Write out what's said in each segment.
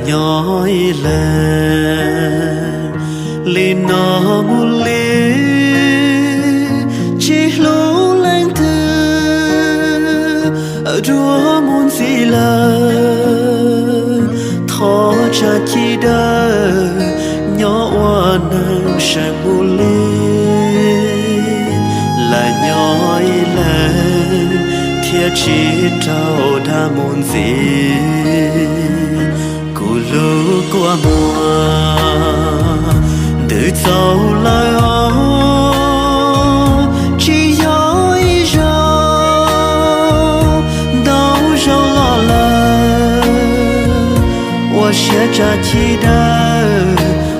Nyob ib leeg li no mus li, tsis hlub leej twg dua mus ntxiv lawm. Thov tsa ci dawb nyob ua neeg seem mus li, lam nyob ib leeg thiaj tsis raug dag mus ntxiv. Kuv lub kua muag ntws txaus lawm os, tsis yog ib zaug, ntau zaug los lawm. Ua siab tsa ci dawb,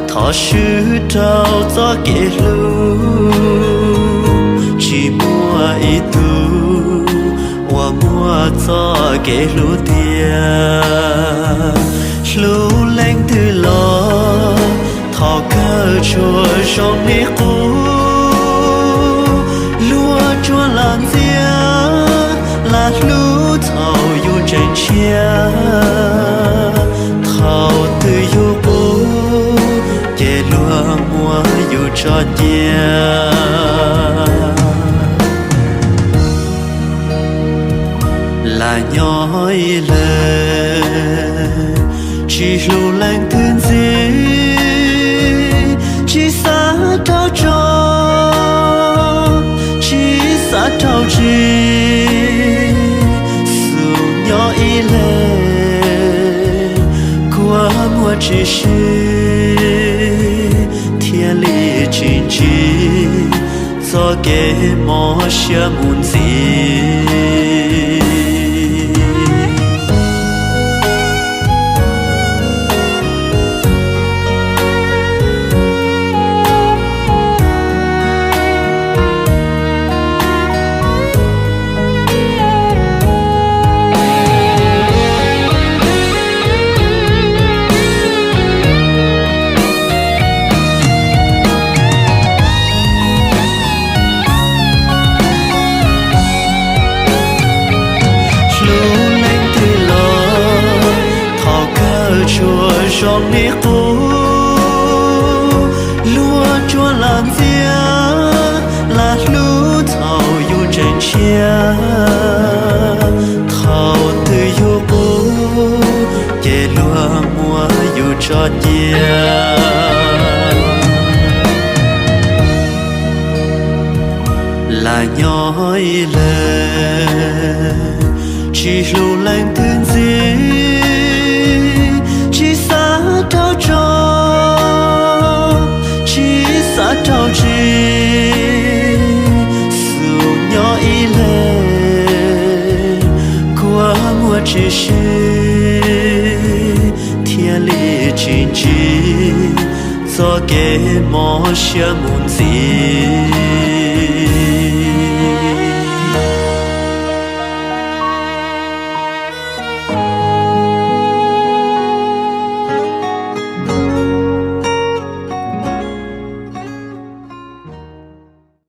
thov swb rau txoj kev hlub, tsis muaj ib tug uas muaj txoj kev hlub tiag. Hlub leej twg los thaum kawg tsuas zoo li qub, luag tsuas lam ntxias, lam hlub thaum yus tseem tshiab. Thaum twg yus qub ces luag muab yus tso cia. Lam nyob ib leeg tsis hlub leej twg ntxiv, tsis xav raug tso, tsis xav raug tsis. Xub nyob ib leeg kua muag tsis sib, thiaj li tsis ntsib txoj kev mob siab mus ntxiv. Hlub leej twg los thaum kawg tsuas zoo li qub, luag tsuas lam ntxias, lam hlub thaum yus tseem tshiab. Thaum twg yus qub ces luag muab yus tso cia. Lam nyob ib leeg tsis hlub leej twg ntxiv, tsis xav raug tso, tsis xav raug tsis. Xub nyob ib leeg kua muag tsis sib, thiaj li tsis ntsib txoj kev mob siab mus ntxiv.